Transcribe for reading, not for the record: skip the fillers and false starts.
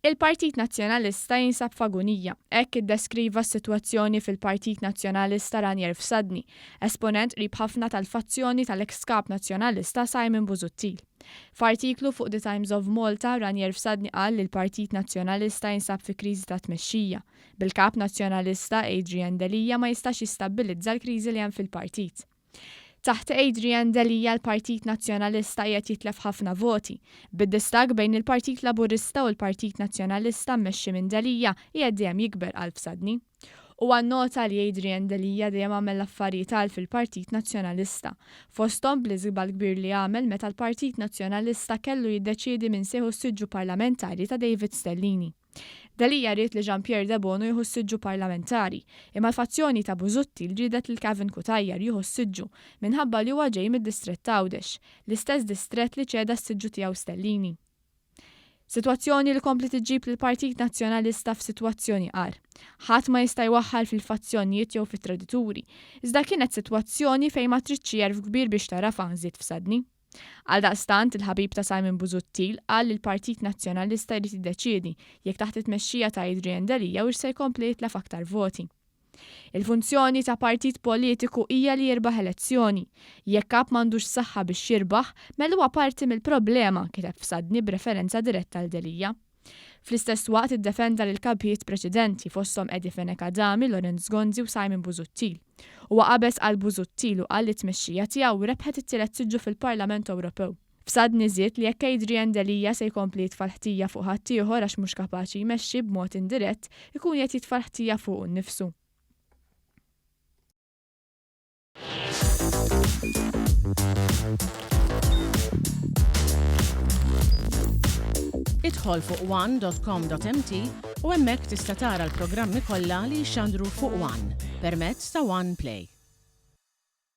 Il-Partit Nazzjonalista jinsab f'agunija. Hekk iddeskriva s-sitwazzjoni fil-Partit Nazzjonalista Ranier Fsadni, esponent qrib ħafna tal-fazzjoni tal-eks Kap Nazzjonalista Simon Busuttil. F'artiklu fuq The Times of Malta, Ranier Fsadni qal li l-Partit Nazzjonalista jinsab fi kriżi ta' tmexxija, bil-Kap Nazzjonalista Adrian Delia ma jistax jistabbilizza l-kriżi li hemm fil-partit. Taħt Adrian Delia l-Partit Nazzjonalista qiegħed jitlef ħafna voti, bid-distakk bejn il-Partit Laburista u l-Partit Nazzjonalista mmexxi minn Delia qiegħed dejjem jikber qal Fsadni. Huwa nnota li Adrian Delia dejjem għamel l-affarijiet għal fil-Partit Nazzjonalista, fosthom bl-iżball kbir li għamel meta l-Partit Nazzjonalista kellu jiddeċiedi min se jieħu s-siġġu parlamentari ta' David Stellini. Delia ried li Jean Pierre Debono jieħu s-siġġu parlamentari, imma l-fazzjoni ta' Busuttil riedet lil Kevin Cutajar jieħu s-siġġu minħabba li huwa ġej mid-distrett t'Għawdex, l-istess distrett li ċeda s-siġġu tiegħu Stellini. Sitwazzjoni li kompliet iġġib lill-Partit Nazzjonalista f'sitwazzjoni agħar. Ħadd ma jista' jwaħħal fil-fazzjonijiet jew fit-tradituri, iżda kienet sitwazzjoni fejn ma tridx xi għerf kbir biex tagħrafha, żied Fsadni. Għaldaqstant, il-ħabib ta' Simon Busuttil qal li l-Partit Nazzjonalista jrid jiddeċiedi jekk taħt it-tmexxija ta' Adrian Delia hux se jkompli jitlef aktar voti. Il-funzjoni ta' partit politiku hija li jirbaħ elezzjoni. Jekk kap m'għandux saħħa biex jirbaħ, mela huwa parti mill-problema, kiteb Fsadni b'referenza diretta għal Delia. Fl-istess waqt iddefenda lill-kapijiet preċedenti, fosthom Eddie Fenech Adami, Lawrence Gonzi u Simon Busuttil. Huwa qabeż għal Busuttil u qal li t-tmexxija tiegħu rebħet it-tielet siġġu fil-Parlament Ewropew. Fsadni żied li jekk Adrian Delia se jkompli jitfa' l-ħtija fuq ħaddieħor għax mhux kapaċi jmexxi b'mod indirett, ikun qiegħed jitfa' l-ħtija fuqu nnifsu. Idħol fuq one.com.mt u hemmhekk tista' tara l-programmi kollha li jixxandru fuq One permezz ta' One Play.